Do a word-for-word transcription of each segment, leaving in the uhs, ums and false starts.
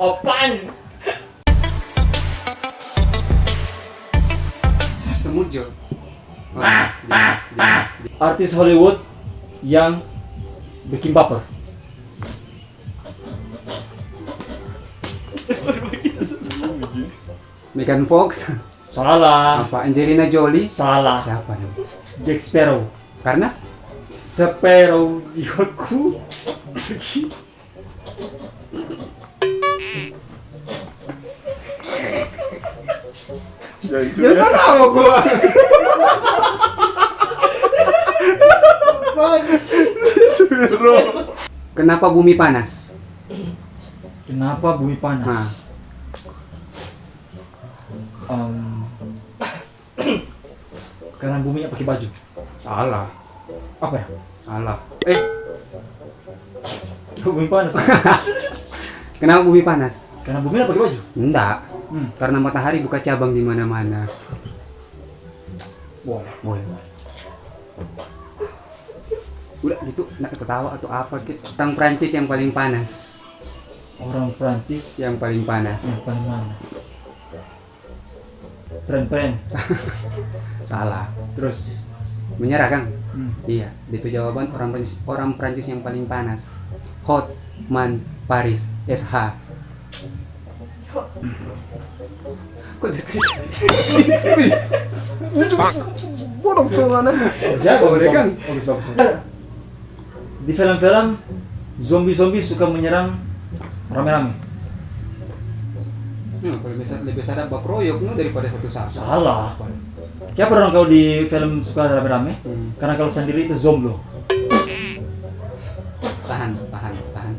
Apaan? Semut jo. Ah, ah, ah. Artis Hollywood yang bikin baper. Megan Fox. Salah. Apa? Angelina Jolie? Salah. Siapa dong? Jack Sparrow. Karena? Sparrow jiwaku. Ya, itu ya. Tahu gua. Kenapa bumi panas? Kenapa bumi panas? Nah. Em, karena bumi nggak pakai baju. Salah. Apa ya? Salah. Eh. Bumi panas. Kenapa bumi panas? Karena bumi nggak pakai baju. Enggak. Hmm. Karena matahari buka cabang di mana-mana. Boleh. Boleh. Udah gitu, nak ketawa atau apa, Kit? Orang Prancis yang paling panas. Orang Prancis yang paling panas. Yang paling panas. Pren, pren. Salah. Terus? Menyerah, kan? Hmm. Iya, itu jawaban orang Prancis, orang Prancis yang paling panas. Hotman Paris, S H. Kok dia kerja? Wih, itu bodong celana. Jago, bagus, bagus, bagus, bagus. Di film-film, zombie-zombie suka menyerang rame-rame. Hmm, kalau bisa, lebih sadar bakroyok no daripada satu-satu. Salah. Kiapa orang kalau di film suka rame-rame? Hmm. Karena kalau sendiri itu jomblo. Tahan, tahan, tahan.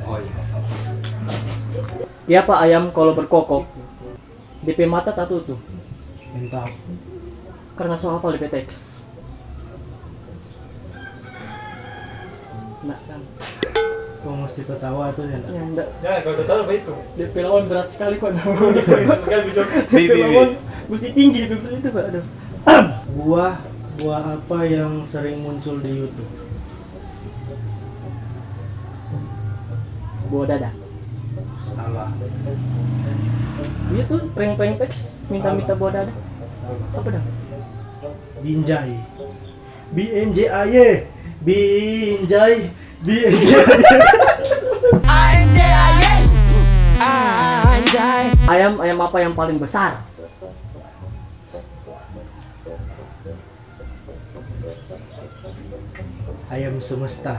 Oh iya. Kiapa ayam kalau berkokok, depe mata tatutu? Entah. Karena so hafal depe teks. Nah, kan. Kau mesti tertawa tuh ya, ndak? Ya, ndak. Ya, kalau tertawa apa itu? Depe lawan berat sekali kok. Sekali bijak. Depe lawan mesti tinggi depe itu, Pak. Aduh. Buah, buah apa yang sering muncul di YouTube? Buah dada. Salah. Iya tuh, prank-prank teks, minta-minta buah dada. Salah. Apa dong? Binjai. B N J A Y. Binjai. B N J A Y. Anjay. Ayam, ayam apa yang paling besar? Ayam semesta.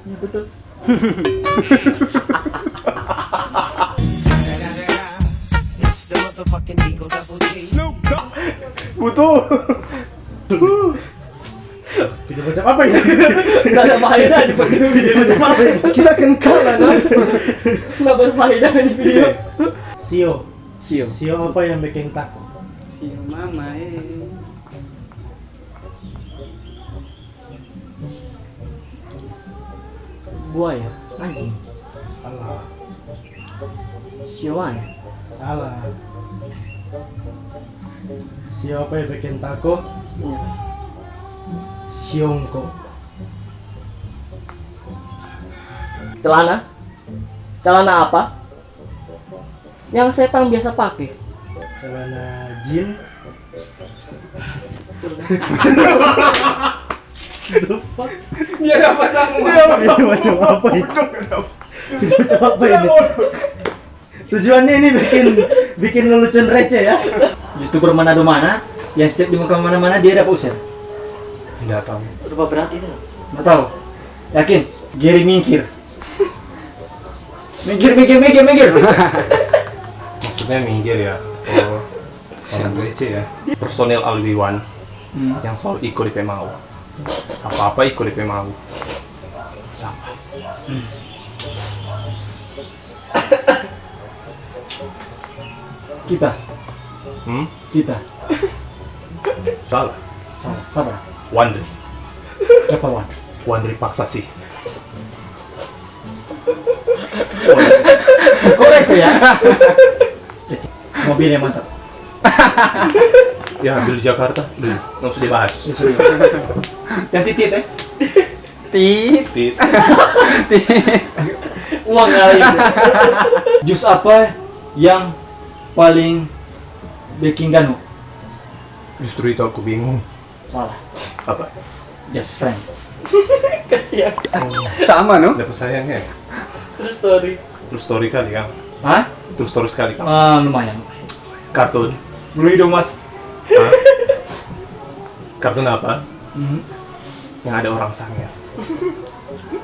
Ya, betul. Butuh. Video macam apa ini? Nggak ada faedah di video. Video macam apa ini? Kita kan kalah, no? Nggak berfaedah di video. Sio. Sio. Sio apa yang bikin takut? Sio mama, eh. Buaya, anjing. Salah. Siwan. Salah. Sio apa yang bikin tako? Iya. Siongko. Celana? Celana apa yang setan biasa pake? Celana jin. The fuck? Dia apa sama? Dia macam apa itu? Dia macam apa ini? Tujuannya ini bikin, bikin lelucon receh ya. YouTuber Manado mana yang setiap di muka mana-mana dia dapat user? Nggak tahu. Rupa berat itu. Nggak tahu. Yakin? Gary Mingkir. Minggir, minggir, minggir, minggir. Maksudnya minggir ya? Oh, orang receh ya? Personil Alwi Wan yang selalu iko depe mau. Apa-apa iko depe mau. Sapa? Kita. Hmm? Kita. Salah. Salah. Sabar. Wandri. Siapa Wandri? Wandri Paksasi. Kok receh ya? Mobil yang mantap. Ya, ambil di Jakarta. Dulu. Nggak usah dibahas. Ya, sudah. Yang titit, eh? Tit. Tit. Tit. Uang kali itu. Jus apa yang paling bikin ganu? Justru itu aku bingung. Salah. Apa? Just friend. Kasihan. Sama no? Dapat sayangnya. True story. True story kali kan? Hah? True story sekali kan? Ah, lumayan. Kartun. Bulu hidung mas. Hah? Kartun apa? Hmm. Yang ada orang sange.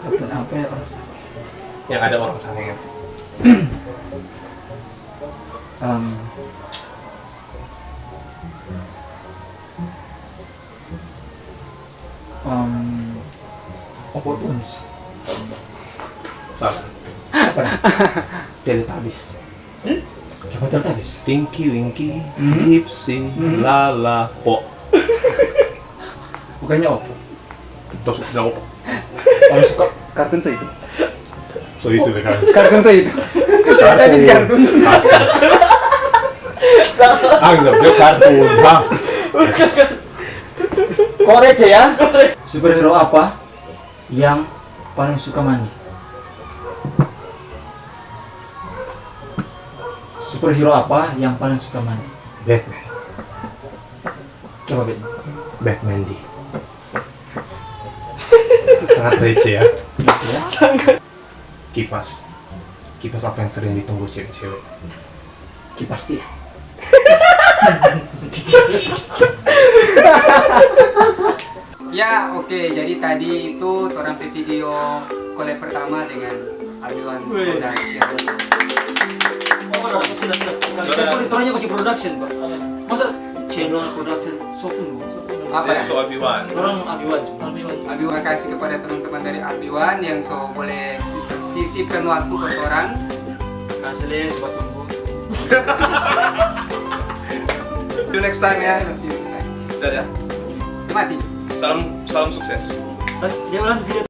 Kartun apa ya orang sana? Yang ada orang sange. Em, em, Opo Tunes. Salah. Apa dah? Teletubbies. Coba Teletubbies. Tinky Winky, Hmm. Dipsy, Hmm. Lala, Po. Bukannya Opo. Terus udah apa? Kalau suka Kartun so itu. So itu deh kan. Kartun so itu. Teletubbies kartun. Anggap dia kartun. Hah? Kok receh ya? Superhero apa yang paling suka mandi? Superhero apa yang paling suka mandi? Batman. Coba Batman. Batman di. Sangat receh ya. Gitu ya. Kipas. Kipas apa yang sering ditunggu cewek-cewek? Kipas dia. Ya, oke. Jadi tadi itu torang pe video collab pertama dengan Abiwan Wih. Production. Sama dong, sudah, sudah. Kita suruh torangnya pakai production, Pak. Masa channel production so pun? Apa ya? So Abiwan. Orang Abiwan. Abiwan. Terima kasih kepada teman-teman dari Abiwan yang so boleh sisipkan waktu ke orang. Kasih les buat tunggu. See you next time ya. Dadah. Mati. Salam salam sukses. Dia ulang video